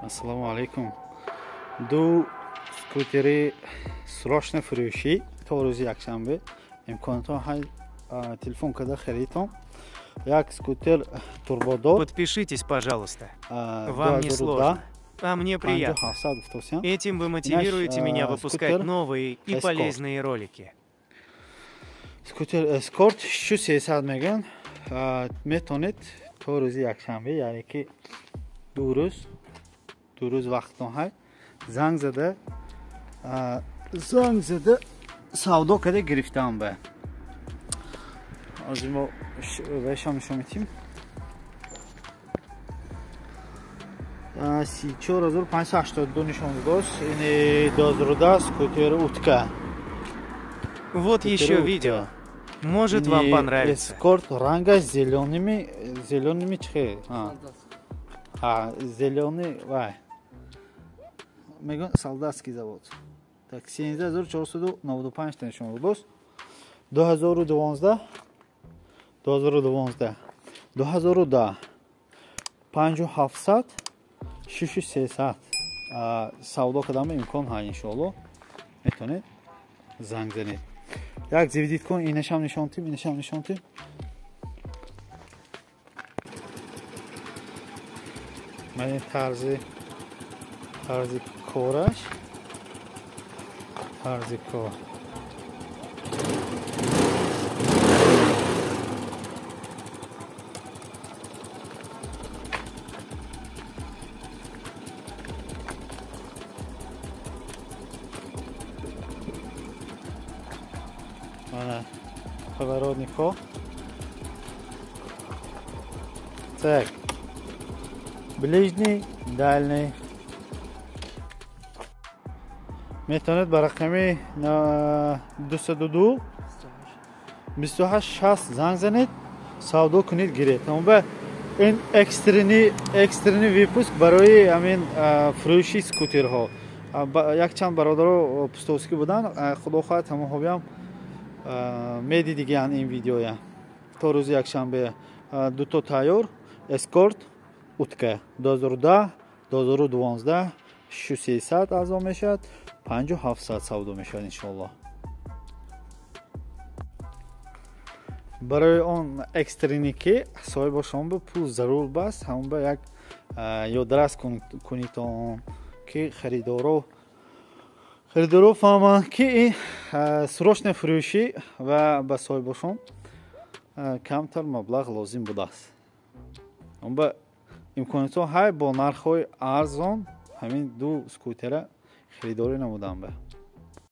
Ассалому алайкум. Ду скутери срочно фурӯшӣ то рӯзи якшанбе. Имконатон ҳай телефон карда харидтон. Як скутер турбодор. Подпишитесь, пожалуйста. Вам не сложно, а мне приятно. Этим вы мотивируете меня выпускать новые и полезные ролики. Скутер Эскорт 6300 меган. Метонед то рӯзи якшанбе, яъне ки ду рӯз вақттон ҳай, занг зада савдо карда гирифтам ба. Ҳозир мо вайшам нишон медиҳем. 34582 нишон додааст. Ини 2010 скутер утка. Вот еще видео. Может, вам понравится. Эскорт ранга зелеными чихе. Зеленый, вай. Мегӯянд солдатский завод. Так, 17495 нишон додааст. 2012 2012 2010 5700 6300 савдо кардам имкон ҳа, иншоалло метавонед занг занед. Як зивдид кун, инашам нишон тим, инашам нишон тим. Ман тарзи кораш, тарзи кор. Ана поворотнико. Так. Ближний, дальний. Метавонед ба рақами 202 28 60 занг занед, савдо кунед, гиред. Ба ин экстренный выпуск барои ҳамин фурӯши скутерҳо. Якчанд бародаро пустовски буданд, худо хоҳад ҳамонҳоям медидигиянд ин видеоя. То рӯзи якшанбе дуто тайёр Эскорт утка 2010 2012 6300 арзон мешавад, 5700 савдо мешавад иншоаллоҳ. Барои он экстренный ки соҳибошон ба пул зарур баст, ҳамон ба як ёдрас кунед он ки харидоро фаҳманд ки ин срочно фурӯшӣ ва ба соҳибошон камтар маблағ лозим будааст. Он ба имкониятҳо ҳай бо нархҳои арзон ҳамин ду скутера харидорӣ намудам ба.